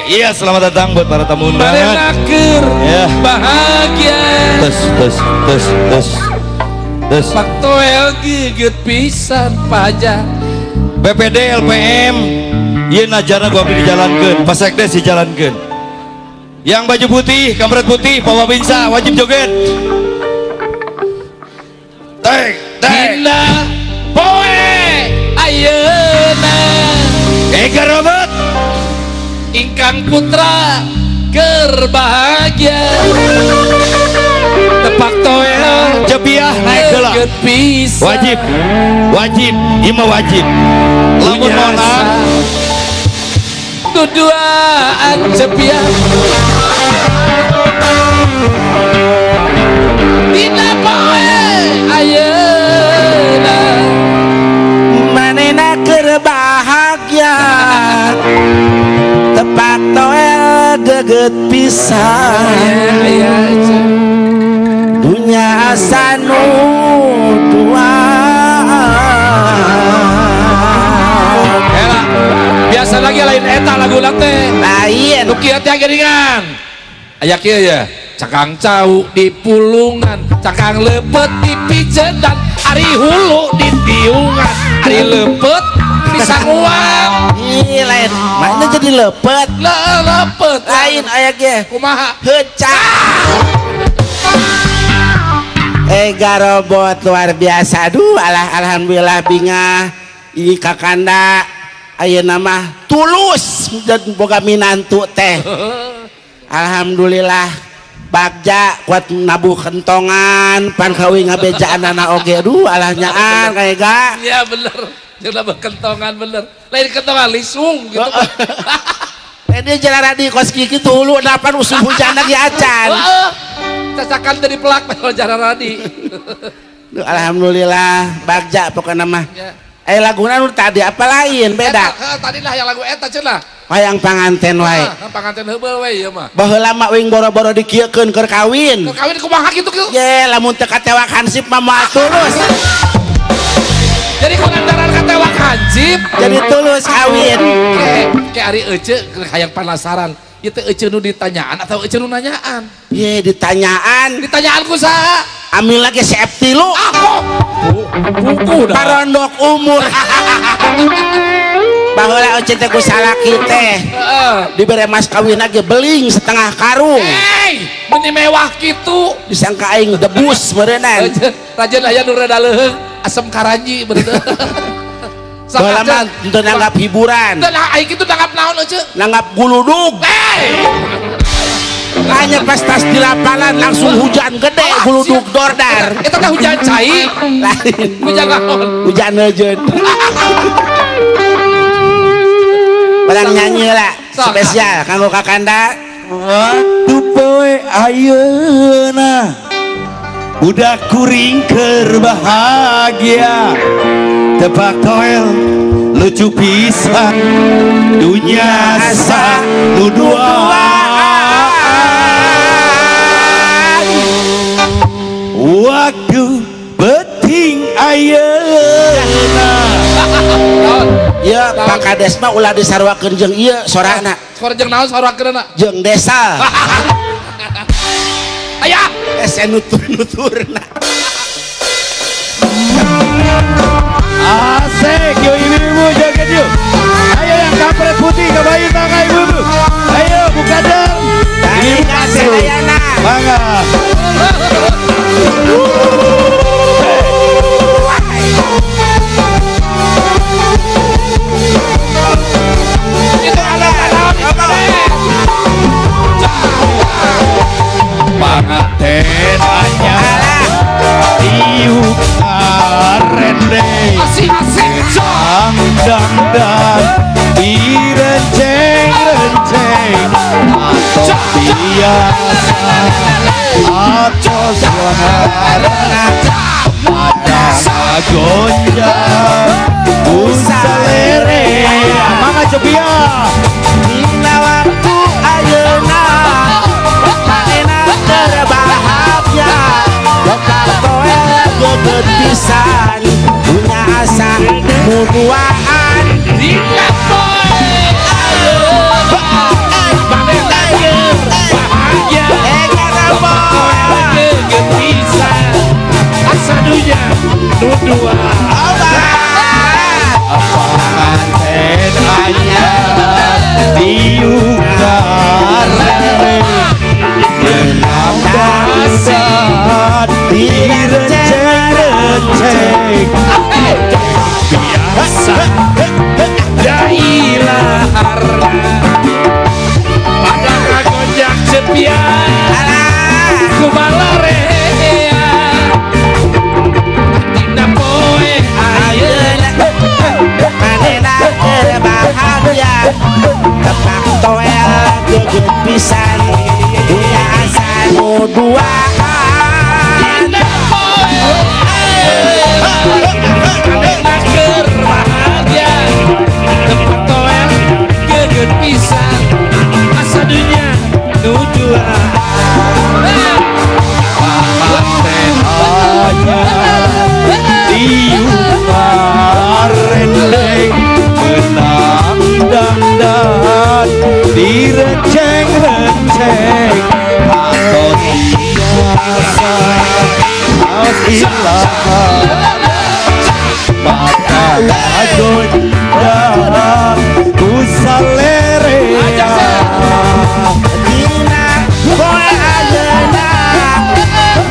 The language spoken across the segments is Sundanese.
Iya, selamat datang buat para tamu undangan. Ya. Bahagia. Tes tes tes tes. Tes. Pak Toel gigit pisan pajak. BPD LPM, ieu najarna gua abdi dijalankeun, Pak Sekdes dijalankeun. Yang baju putih, kampret putih, Pak Babinsa wajib joget. Tek tek. Dina poe ayeuna. Ega Robot. Ingkang putra keur bahagia. Tepak toel jebiah naik heula. Wajib. Wajib, ieu mah wajib. Lamun moal duduaan jebiah. Dina poe ayeuna manehna keur bahagia. Tepak toel geget pisan. Dunya asa nu duaan. Ela, biasa lagi lain eta lagu teh. Lain. Nu kieu teh geuningan. Aya kieu ya, cakang cau di pulungan, cakang leupet di pijedan, ari hulu di tiungan, ari leupet di sanguan. Ih, lain. Mana jadi lepet? Lepet. Lain aya ge. Kumaha? Heucak. Ega Robot luar biasa. Aduh, alah, alhamdulillah bingah. Ini kakanda ayeuna mah tulus dan boga minantu teh. Alhamdulillah bagja kuat nabuh kentongan pan kawi ngabejaan anak oge. Aduh, alah nyaan ka Ega. Iya bener. Jeung nabuh kentongan bener. Lain kentongan lisung gitu. Ini jalan radi kos kitu hulu dapan usum hujan lagi acan. Cacakan dari pelak jalan radi. Alhamdulillah bagja pokoknya mah. Eh laguna nu tadi apa lain beda? Eta, tadi lah yang lagu eta cenah. Hayang panganten wae. Panganten heubeul we ieu mah. Baheula mah wing boro-boro dikieukeun keur kawin. Keur kawin kumaha kitu kieu? Ye, lamun teu katewak hansip mah moal tulus. Jadi kulantaran katewak hansip jadi tulus kawin. Ke ari ece hayang penasaran. Ieu teh ece nu ditanyaan atau ece nu nanyaan? Ye, ditanyaan. Ditanyaan ku saha? Amil lagi CF tilu. Ah, buku dah. Parondok umur. Baheula ece teh ku salaki teh. Dibere mas kawin lagi beling setengah karung. Hei, meni mewah kitu. Disangka aing debus meureunnan. Rajen aya nu rada leuheung asem karanji bener. Baheula mah teu nanggap hiburan. Teu aing kitu nanggap naon ece? Nanggap guludug. Hei. Hanya pas tas di lapangan langsung hujan gede guludug dordar. Itu teh hujan cai. Lain. Hujan naon? Hujan eujeun. Barang nyanyi lah spesial kanggo kakanda. Waktu poe ayeuna budak kuring keur bahagia. Tepak toel lucu pisan dunya asa nu duaan. Waktu beting ayeuna. Ya Pak Kades mah ulah disarwakeun jeung ieu sorana. Sora jeung naon sarwakeunna? Jeung desa. Aya, ese nutur-nuturna. Asik, yuk ibu-ibu joget yuk. Ayo yang kampret putih kebayu tangan ibu-ibu. Ayo buka dong. Ibu kasih. Mangga. Panganten anyar tiup karende. Asik asik. Dang dang direnceng renceng atau biasa atau suara ada gonjang usalere. Mangga cepia. Dina waktu ayeuna manehna keur bahagia. Lokal poe geget pisan punya asa nu duaan. Dina poe ayeuna goreng atos biasa aos ilaha maka goncang ku salerea dina poe ayeuna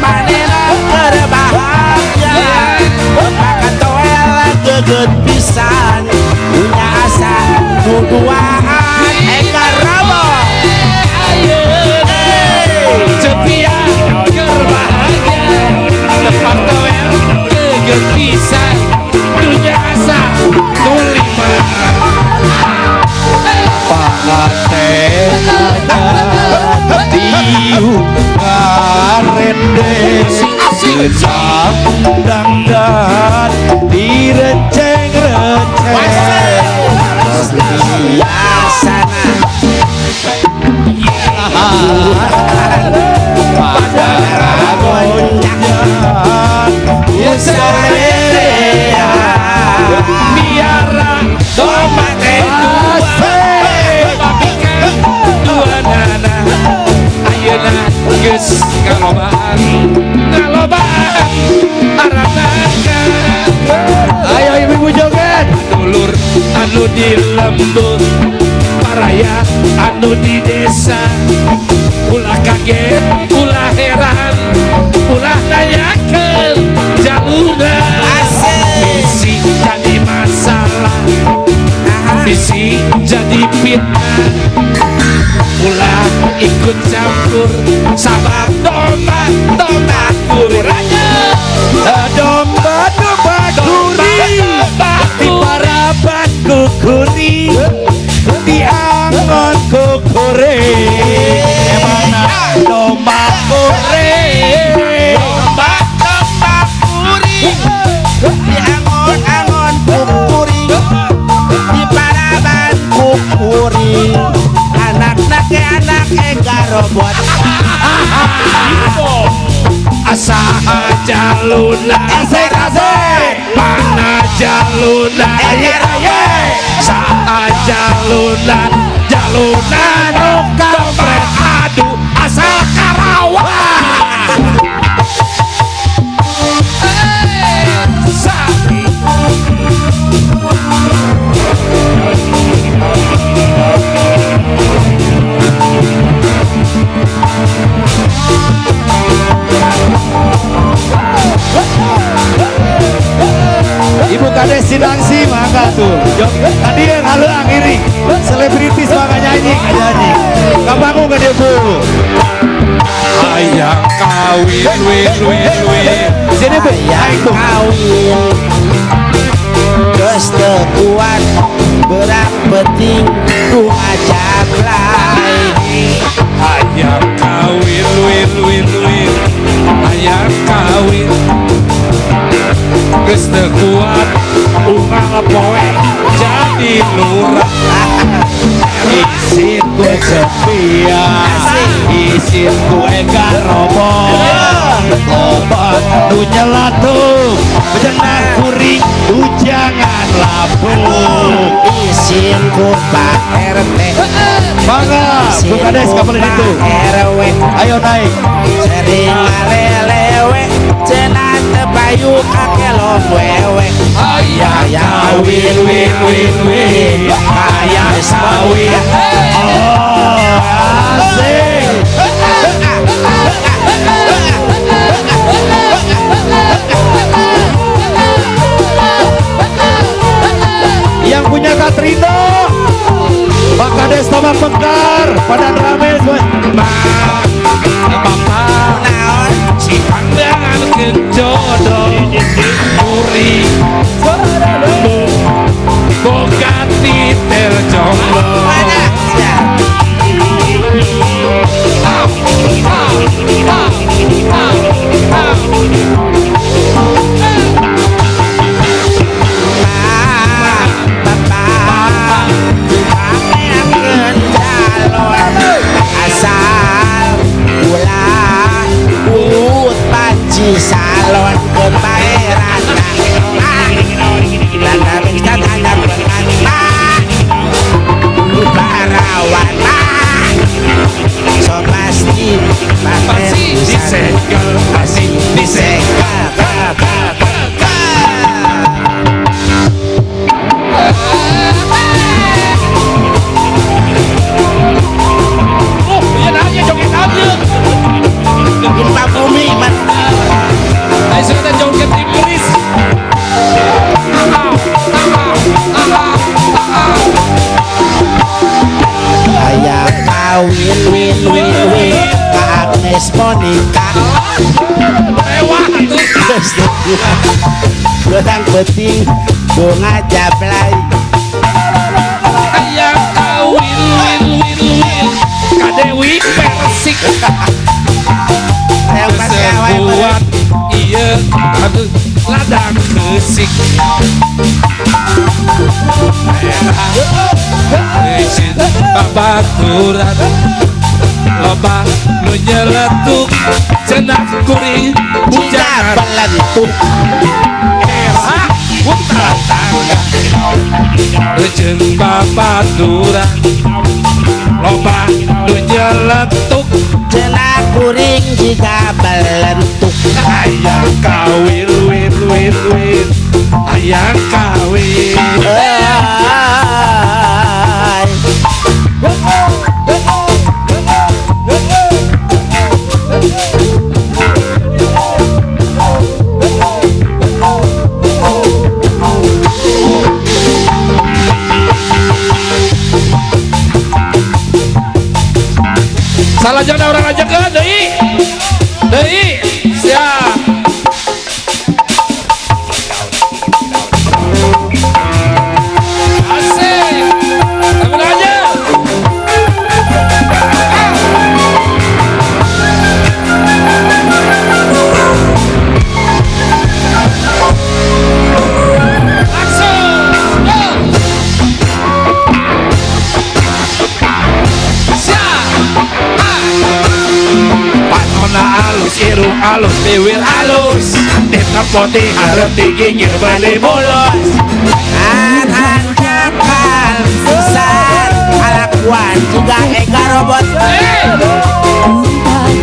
manehna keur bahagia maka toel geget pisan punya asa duduaan eka robot ayeuna cepia keur bahagia tepat toel geget pisan dunya asa nu lima pangaten tiup karende sejak dangdan direceng-receng biasana pada goncang usarea miara domba teh dua babikan dua nana ayeuna geus ngalobaan ngalobaan aranakan. Ayo ibu-ibu joget dulur anu di lembur paraya anu di desa ulah kaget ulah heran ulah nanyakeun jalurna bisi jadi masalah bisi jadi fitnah ulah ikut campur sabab domba domba kuri domba domba kuri di paraban kukuri di angon kukuri emana domba kuri domba domba kuri di angon angon kukuri di paraban kukuri anak nake anak eka robot asa jaluna asik asik mana jaluna saa jaluna jaluna nu kampret adu asal Karawang. Ibu Kades Sinangsi maka tuh tadi yang halu angiri selebritis maka nyanyi nyanyi kapangu ke debu ayang kawin win win win sini bu ayang kawin geus teu kuat berang penting ku ajak lain ayang kawin win win win ayang kawin geus teu kuat unggal poe jadi lurah isin ku sepia isin ku eka robot obat nu nyelatuh bejenah kuring ujangan lapuk isin ku Pak RT mangga Bu Kades kapalin itu RW ayo naik sering ngalelewe cenah teu payu kakelom wewe ayang kawin win win win ayang kawin oh asik yang punya Katrina Pak Kades Taman Mekar Padang rame semua Bapak naon si pangdangan kejodoh kuring boga titel jomblo mana sia Bapak pangeun calon asal Agnes Monica. Mewah atuh. Beurang peuting bunga jablay. Hayang kawin win win win ka Dewi Persik. Hayang buat ieu atuh ladang keusik. Merah babaturan loba nu nyeletuk cenah kuring bujangan belentuk. Era putra tangga jeung babaturan loba nu nyeletuk cenah kuring jiga belentuk. Hayang kawin win win win hayang kawin. Salah jangan orang aja ke deui deui siap. Asik bangun aja. Langsung go. Siap. Panona alus, irung alus, biwir alus, ditempoti hareup digigir bali mulus. Hanjakal pisan kalakuan juga ega robot.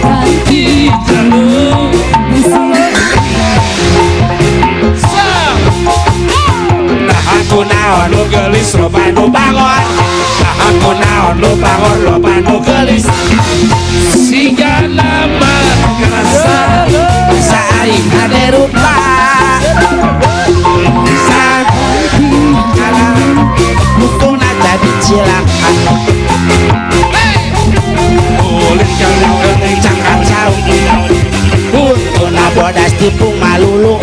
Ganti jalur. Nah aku naon nu geulis loba nu bangor. Nah aku naon nu bangor loba nu geulis. Siga nama ngerasa saing ade rupa. Mutuna jadi cilaka. Kulit kali kening cangkang cau. Mutuna bodas tipung malulu.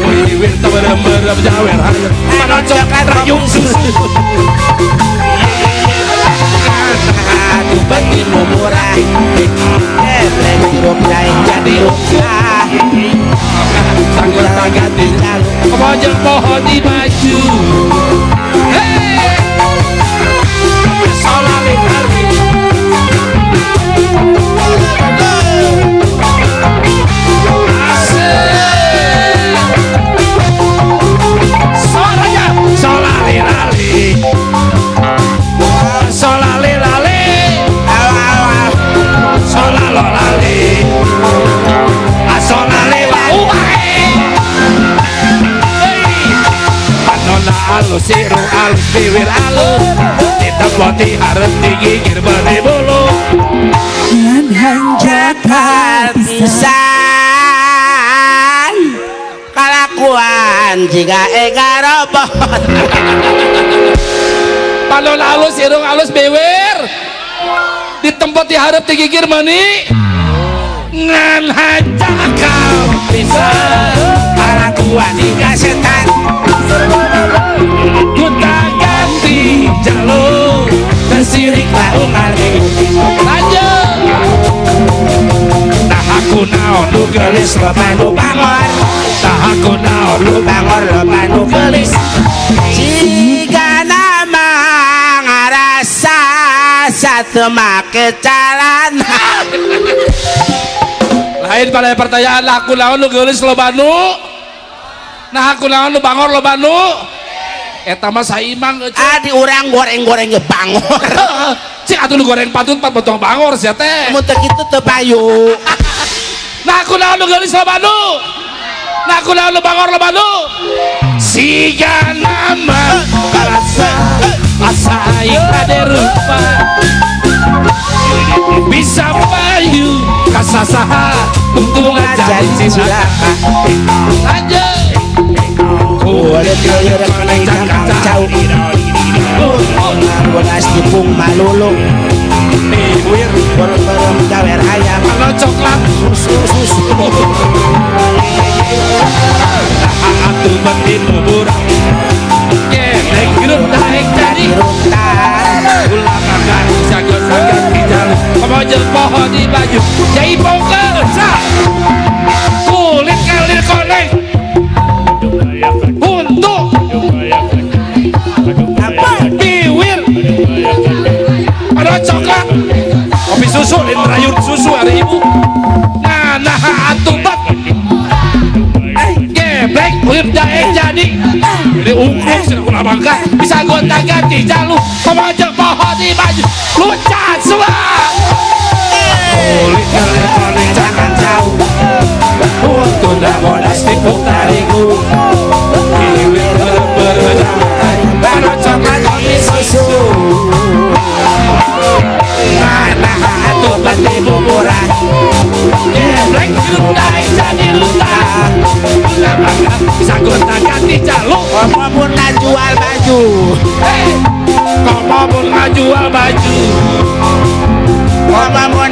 Wiwir teberem-berem jawer manocokan rayung susu. Aduh beti murah. Ebrek hirup lain jadi rupiah. Sanggup ganti mojok pohon di baju. Hey, solalin hari. Asik. Suaranya solalin lali. Solalin lali. Solalo lali. Asolale wau ae. Panona alus, irung alus, biwir alus, ditempoti hareup digigir bari bulu. Hanjakal pisan kalakuan jiga ega robot. Panona alus, irung alus, biwir ditempoti hareup digigir mani ngan hanjakal pisan kalakuan jiga setan. Kuta ganti jalur dan sirik lau kali. Lanjut. Nah aku naon nu geulis loba nu bangor. Nah aku naon nu bangor loba nu geulis. Jiga nama ngarasa satu make calana. Lain pada pertanyaan lah aku naon nu geulis loba nu. Nah aku naon nu bangor loba nu. Eta mah saimang euy. Ah di urang goreng-goreng ge bangor. Cik atuh nu goreng patut pat potong bangor sia teh. Mun teu kitu teu payu. Nah aku naon nu geulis loba nu. Nah aku naon nu bangor loba nu. Siga nama rasa asa aing ade rupa. Bisa payu kasasaha untung jadi cilaka. Lanjut. Kulit lieur koneng cangkang cau. Bodas tipung malulu. Buir Beureum jawer ayam Kalau coklat susu susu Atuh beti buburah Geblek hirup daek jadi Rutan Ulah makan jago sagan di jalu Pemojel poho di baju Jai bongkel sa Kulit kalir koneng Untuk Apa? Biwir Ada coklat Kopi susu, lain rayun susu hari ibu Nah, nah, atuh bat Geblek, kulit daek jadi Jadi ungkrung, sih ulah bangga Bisa gonta ganti jalu Pemojel poho di baju Loncat semua Kulit kalir koneng Jangan jauh Untuk bodas tipuk tariku Biwir berjalan Ada coklat kopi susu Nah, Atuh beti buburah Geblek hirup daek jadi luta Ulah bangga bisa gonta ganti jaluk Komo pun jual baju Hei, komo pun jual baju Komo pun